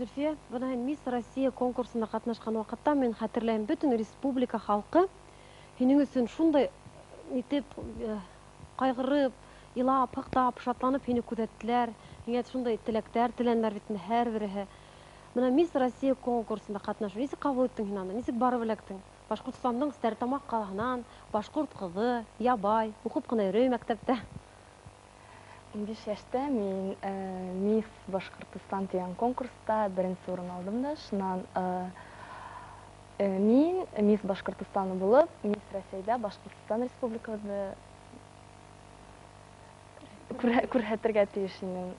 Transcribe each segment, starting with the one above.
Зөлфиә, бына һин Мисс Россия конкурсында ҡатнашҡан ваҡытта, мин хәтерләйем, бөтөн республика халҡы һинең өсөн шундай итеп ҡайғырып, илап, һыҡтап, шатланып һине күҙәттеләр, һиңә шундай теләктәр теләнеләр бит инде һәр береһе. Бына Мисс Россия конкурсында ҡатнашыу, нисек ҡабул иттең һин аны, нисек барып эләктең? Башҡортостандың Стәрлетамаҡ ҡалаһынан, башҡорт ҡыҙы, ябай, уҡып ҡына йөрөй мәктәптә. 15 йәштә мин Мисс Башҡортостан тигән конкурста беренсе урын алдым да, шунан мин Мисс Башҡортостан булып, Мисс Рәсәйҙә Башҡортостан Республикабыҙҙы күрһәтергә тейеш инем.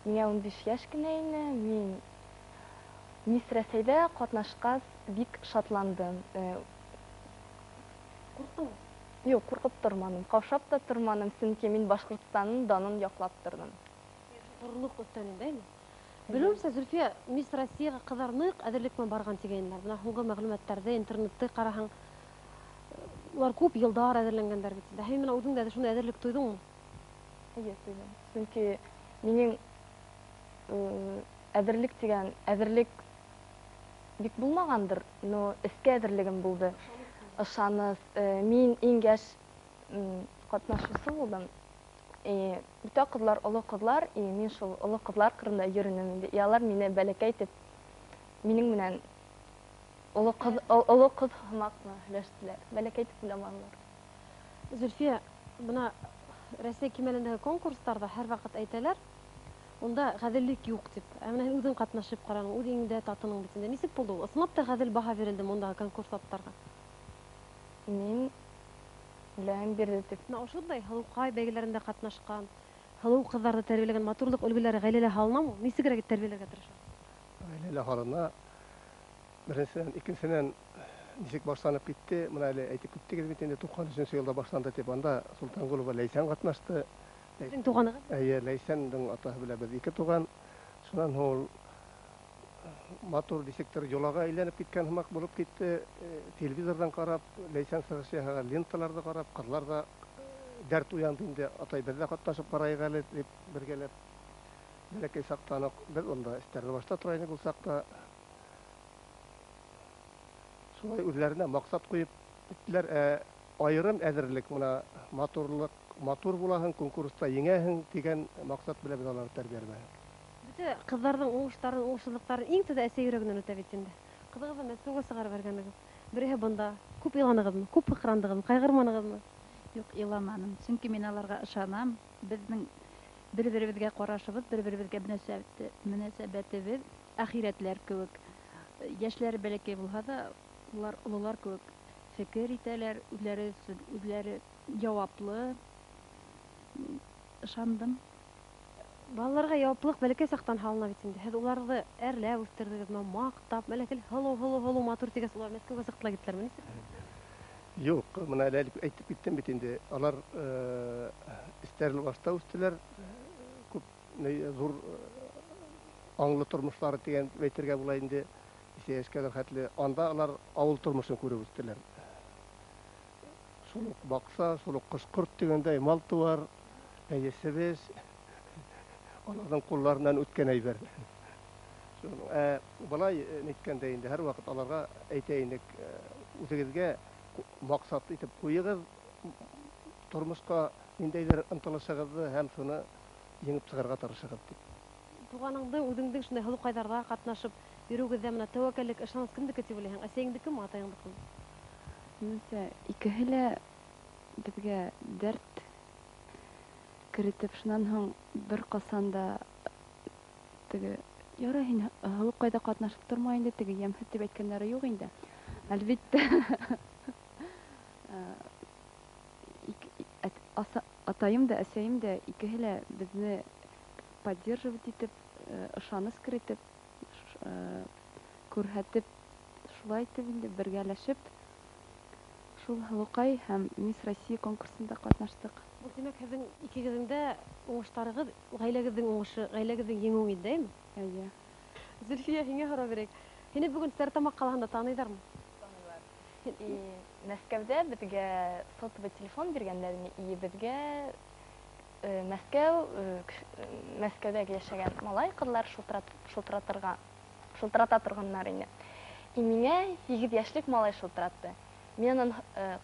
Миңә 15 йәш кенә ине, мин Мисс Рәсәйҙә ҡатнашҡас бик шатландым. Ҡурҡтыңмы? Юҡ, ҡурҡып торманым, ҡаушап та торманым, сөнки мин Башҡортостандың данын яҡлап торҙом. Ғорурлыҡ өҫтәне, әйме? Белеүемсә, Зөлфиә, Мисс Россияға ҡыҙҙар ныҡ әҙерлек менән барған тигәйнеләр. Бына һуңғы мәғлүмәттәрҙе, интернетты ҡараһаң, улар күп йылдар әҙерләнгәндәр бит инде. Һин менән үҙең дә шундай әҙерлек тойҙоңмо? Эйе, тойҙом. Сөнки минең әҙерлек тигән әҙерлек бик булмағандыр, но эске әҙерлегем булды. Ышаныс. Мин иң йәш ҡатнашыусы булдым. Бөтә ҡыҙлар оло ҡыҙлар, и мин шул оло ҡыҙлар ҡырында йөрөнөм инде. И алар мине бәләкәй итеп, минең менән оло ҡыҙ һымаҡ һөйләштеләр. Бәләкәй итеп уйламанылар. Зөлфиә, бына Рәсәй кимәлендәге конкурстарҙа һәр ваҡыт әйтәләр, унда ғәҙеллек юҡ тип. Ә бына һин үҙең ҡатнашып ҡараның, үҙ иңдә татының бит инде. Нисек булды ул? Ысынлап та ғәҙел баһа бирелдеме ундағы конкурсанттарға? Мин уйлайым, бирҙе тип. Бына ошондай һылыуҡай бәйгеләрендә ҡатнашҡан, һылыу ҡыҙҙарҙы тәрбиәләгән матурлыҡ өлгөләре ғаиләлә һалынамы? Нисегерәк тәрбиәләргә тырыша? Ғаиләлә һалына. Беренсенән, икенсенән, нисек башланып китте, бына әле әйтеп киттегеҙ бит инде, туҡһан өсөнсө йылда башланды тип, анда Солтанғолова Ләйсән ҡатнашты. Һеҙҙең туғанығыҙ? Эйе, Ләйсәндең атаһы белән беҙ ике туған. Шунан һуң ул матур нисектер йолаға әйләнеп киткән һымаҡ булып китте. Телевизорҙан ҡарап, Ләйсән сығыш яһаған ленталарҙы ҡарап, ҡыҙлар ҙа дәрт уянды инде, атай, беҙ ҙә ҡатнашып ҡарайыҡ әле тип бергәләп. Бәләкәй саҡтан уҡ беҙ унда Стәрлебашта тора инек ул саҡта. Шулай үҙҙәренә маҡсат ҡуйып киттеләр. Айырым әҙерлек, бына матурлыҡ, матур булаһың, конкурста еңәһең тигән маҡсат белән беҙ уларҙы тәрбиәләмәйек. Бөтә ҡыҙҙарҙың уңыштарын, уңышһыҙлыҡтарын иң тәүҙә әсәй йөрәгенән үтә бит инде. Ҡыҙығыҙҙы Мәскәүгә сығарып биргәнегеҙ. Береһе бында. Күп иланығыҙмы? Күп һыҡрандығыҙмы? Ҡайғырманығыҙмы? Юҡ, иламаным. Сөнки мин аларға ышанам. Беҙҙең бер-беребеҙгә ҡарашыбыҙ, бер-беребеҙгә мөнәсәбәтебеҙ әхирәтләр кеүек. Йәшләре бәләкәй булһа ҙа, улар ололар кеүек фекер итәләр, үҙләре өсөн үҙләре яуаплы. Ышандым. Балаларға яуаплылыҡ бәләкәй саҡтан һалына бит инде. Һеҙ уларҙы әрләп үҫтерҙегеҙме, маҡтап, бәләкәй һылыу, һылыу, һылыу матур тигәс, улар Мәскәүгә сыҡты ла киттеләрме, нисек? Юҡ, бына әле әйтеп киттем бит инде. Алар Стәрлебашта үҫтеләр. Күп ҙур аңлы тормоштары тигән әйтергә була инде. Нисә йәшкә хәтле. Анда алар ауыл тормошон күреп үҫтеләр. Шул уҡ баҡса, шул уҡ ҡош-ҡорт тигәндәй, мал-тыуар, әйесебеҙ, аларҙың ҡулларынан үткән әйбер. Былай әйткәндә инде һәр ваҡыт аларға әйтә инек, үҙегеҙгә маҡсат итеп ҡуйығыҙ, тормошҡа ниндәйҙер ынтылышығыҙҙы һәм шуны еңеп сығырға тырышығыҙ тип. Туғаныңдың, үҙеңдең шундай һылыуҡайҙарҙа ҡатнашып йөрөүегеҙҙә бына тәүәккәллек, ышаныс кемдеке тип уйлайһың? Әсәйеңдекеме, атайыңдыкымы? Минеңсә, икеһе лә беҙгә дәрт керетеп, шунан һуң бер ҡасан да теге ярай һин һылыуҡайҙа ҡатнашып тормай инде, теге йәмһеҙ тип әйткәндәре юҡ инде. Әлбиттә. Атайым да, әсәйем дә икеһе лә беҙҙе поддерживать итеп, ышаныс керетеп, күрһәтеп, шулай итеп инде бергәләшеп шул һылыуҡай һәм Мисс Россия конкурсында ҡатнаштыҡ. Был, тимәк, һеҙҙең икегеҙҙең дә уңыштарығыҙ, ғаиләгеҙҙең уңышы, ғаиләгеҙҙең еңеүе инде, әйме? Эйе. Зөлфиә, һиңә һорау бирәйек. Һине бөгөн Стәрлетамаҡ ҡалаһында таныйҙармы? Таныйҙар. И Мәскәүҙә беҙгә сотовый телефон биргәндәр, и беҙгә Мәскәү, Мәскәүҙә йәшәгән малай ҡыҙлар шылтырата торғандар ине. И миңә 8 йәшлек малай шылтыратты. Мин анан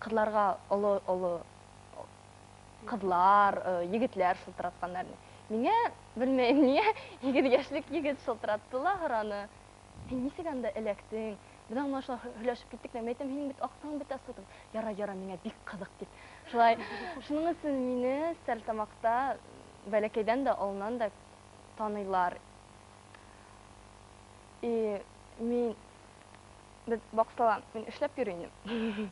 ҡыҙларға оло-оло ҡыҙлар, егетләр шылтыратҡандар ине. Миңә, белмәйем ниңә, 8 йәшлек егет шылтыратты ла һораны. Һин нисек анда эләктең? Беҙ аңа шулай һөйләшеп киттек тә, мин әйтәм, һинең бит аҡсаң бөтә сытып. Яра, яра, миңә бик ҡыҙыҡ тип. Шулай, шуның өсөн мине Стәрлетамаҡта бәләкәйҙән дә, олонан да таныйлар. И мин беҙ баҡсала, мин эшләп йөрөй инем.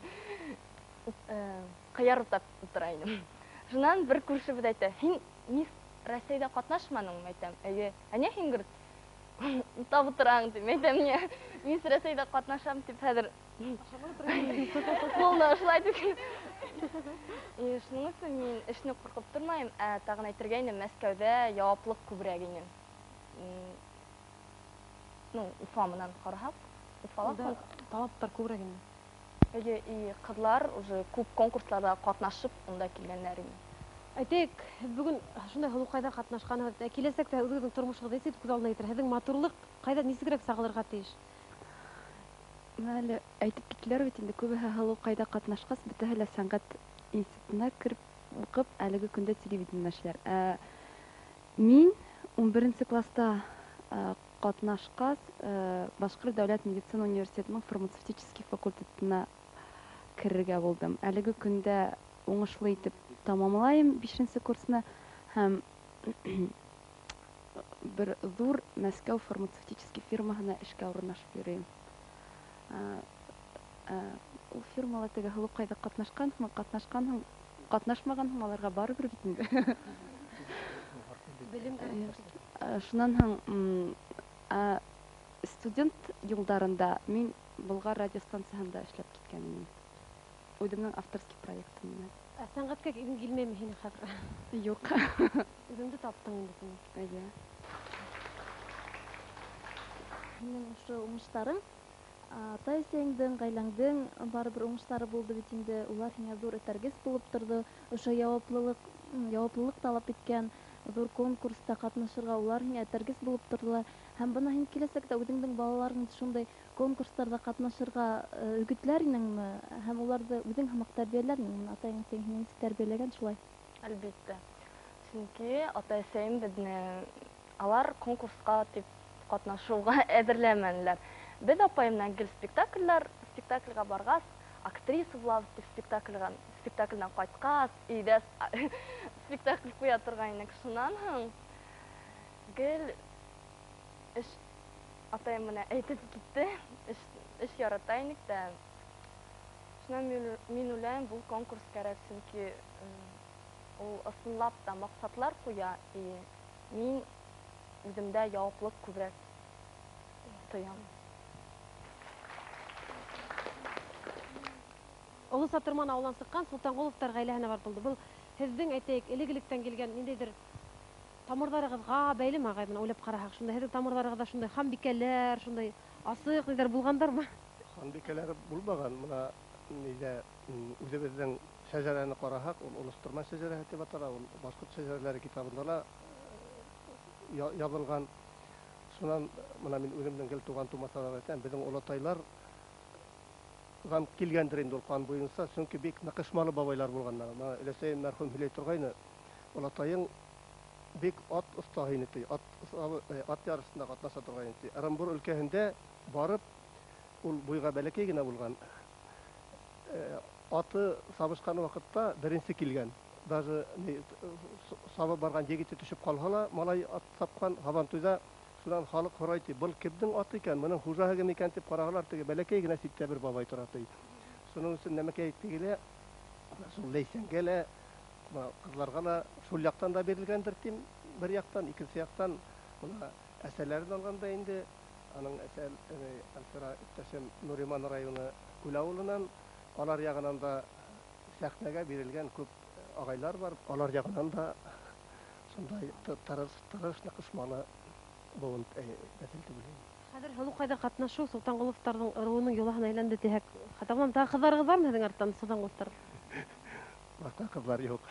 Ҡыяр утап ултыра инем. Шунан бер күршебеҙ әйтә, һин Мисс Рәсәйҙә ҡатнашманыңмы? Әйтәм, эйе. Ә ниңә һин говорит, утап ултыраң тип. Әйтәм, ниңә Мисс Рәсәйҙә ҡатнашам тип хәҙер полно шулай тип. И шуның өсөн мин эшне ҡурҡып тормайым. Ә тағын әйтергә инде, Мәскәүҙә яуаплыҡ күберәк ине. Ну, Уфа менән ҡараһаҡ, Уфала Унда талаптар күберәк инде. Эйе, и ҡыҙлар уже күп конкурстарҙа ҡатнашып унда килгәндәр ине. Әйтәйек, һеҙ бөгөн шундай һылыуҡайҙа ҡатнашҡанһығыҙ. Ә киләсәктә үҙегеҙҙең тормошоғоҙҙо нисек күҙ алдына килтерә? Һеҙҙең матурлыҡ ҡайҙа нисегерәк сағылырға тейеш? Бына әле әйтеп киттеләр бит инде, күбеһе һылыуҡайҙа ҡатнашҡас, бөтәһе лә сәнғәт институтына кереп уҡып, әлеге көндә телевидениедә эшләр. Ә мин 11 класста ҡатнашҡас, Башҡорт дәүләт медицина университетының фармацевтический факультетына керергә булдым. Әлеге көндә уңышлы итеп тамамлайым 5 курсны һәм бер ҙур Мәскәү фармацевтический фирмаһына эшкә урынлашып йөрөйөм. Ул фирмала теге һылыуҡайҙа ҡатнашҡанһың, ҡатнашҡанһың, ҡатнашмағанһың, аларға барыбер бит инде. Белем Шунан һуң, студент йылдарында мин Болғар радиостанцияһында эшләп киткән инем. Үҙемдең авторский проектым менән. Ә сәнғәткә килгең килмәйме һинең хәҙер? Юҡ. Үҙеңде таптың инде тимәк. Эйе. Һинең ошо уңыштарың, атай-әсәйеңдең, ғаиләңдең барыбер уңыштары булды бит инде. Улар һиңә ҙур этәргес булып торҙо. Ошо яуаплылыҡ талап иткән ҙур конкурста ҡатнашырға улар һиңә этәргес булып торҙолар. Һәм бына һин киләсәктә үҙеңдең балаларыңды шундай конкурстарҙа ҡатнашырға өгөтләр инеңме? Һәм уларҙы үҙең һымаҡ тәрбиәләр инеңме? Бына атайың-әсәйең һине нисек тәрбиәләгән шулай? Әлбиттә. Сөнки атай-әсәйем беҙҙе алар конкурсҡа тип ҡатнашыуға әҙерләмәнеләр. Беҙ апайым менән гел спектакльгә барғас, актриса булабыҙ тип спектакльдән ҡайтҡас, өйҙә спектакль ҡуя торған инек. Шунан һуң гел эш атайым менән әйтеп китте, эш ярата инек тә. Шунан мин уйлайым, был конкурс кәрәк, сөнки ул ысынлап та маҡсатлар ҡуя, и мин үҙемдә яуаплыҡ күберәк тоям. Оло Сатырман ауылынан сыҡҡан Солтанғоловтар ғаиләһенә барып булды. Был һеҙҙең, әйтәйек, элек-электән килгән ниндәйҙер тамырҙарығыҙға бәйлеме, ағай? Бына уйлап ҡараһаҡ, шундай һеҙҙең тамырҙарығыҙҙа шундай ханбикәләр, шундай асыҡ ниҙәр булғандармы? Ханбикәләр булмаған. Бына ниҙә, үҙебеҙҙең шәжәрәне ҡараһаҡ, ул Олосторман шәжәрәһе тип атала, ул башҡорт шәжәрәләре китабында ла яҙылған. Шунан бына мин үҙемдең гел туған тумасалар әйтәм, беҙҙең олатайлар килгәндер инде ул ҡан буйынса, сөнки бик ныҡышмалы бабайлар булғандар. Бына өләсәйем мәрхүм һөйләй торғайны, олатайың бик ат оҫтаһы ине ти, ат ярышында ҡатнаша торғайны ти. Ырымбур өлкәһендә барып, ул буйға бәләкәй генә булған. Аты сабышҡан ваҡытта беренсе килгән. Даже сабып барған егете төшөп ҡалһа ла, малай ат сапҡан һабантуйҙа шунан халыҡ һорай ти, был кемдең аты икән, бының хужаһы кем икән тип ҡараһалар, теге бәләкәй генә ситтә бер бабай тора ти. Шуның өсөн нәмәкәй теге лә, шул Ләйсәнгә лә, бына ҡыҙларға ла шул яҡтан да бирелгәндер тим, бер яҡтан, икенсе яҡтан бына әсәләрен алғанда инде, аның әсәл, Альфира иптәшем Нуриман районы Күл ауылынан, алар яғынан да сәхнәгә бирелгән күп ағайлар бар, алар яғынан да шундай тырыш, ныҡышмалы быуын, нәҫел тип уйлайым. Хәҙер һылыуҡайҙа ҡатнашыу Солтанғоловтарҙың ырыуының йолаһына әйләнде тиһәк, хаталанам, тағы ҡыҙҙарығыҙ бармы һеҙҙең арттан Солтанғоловтар? Башҡа ҡыҙҙар юҡ.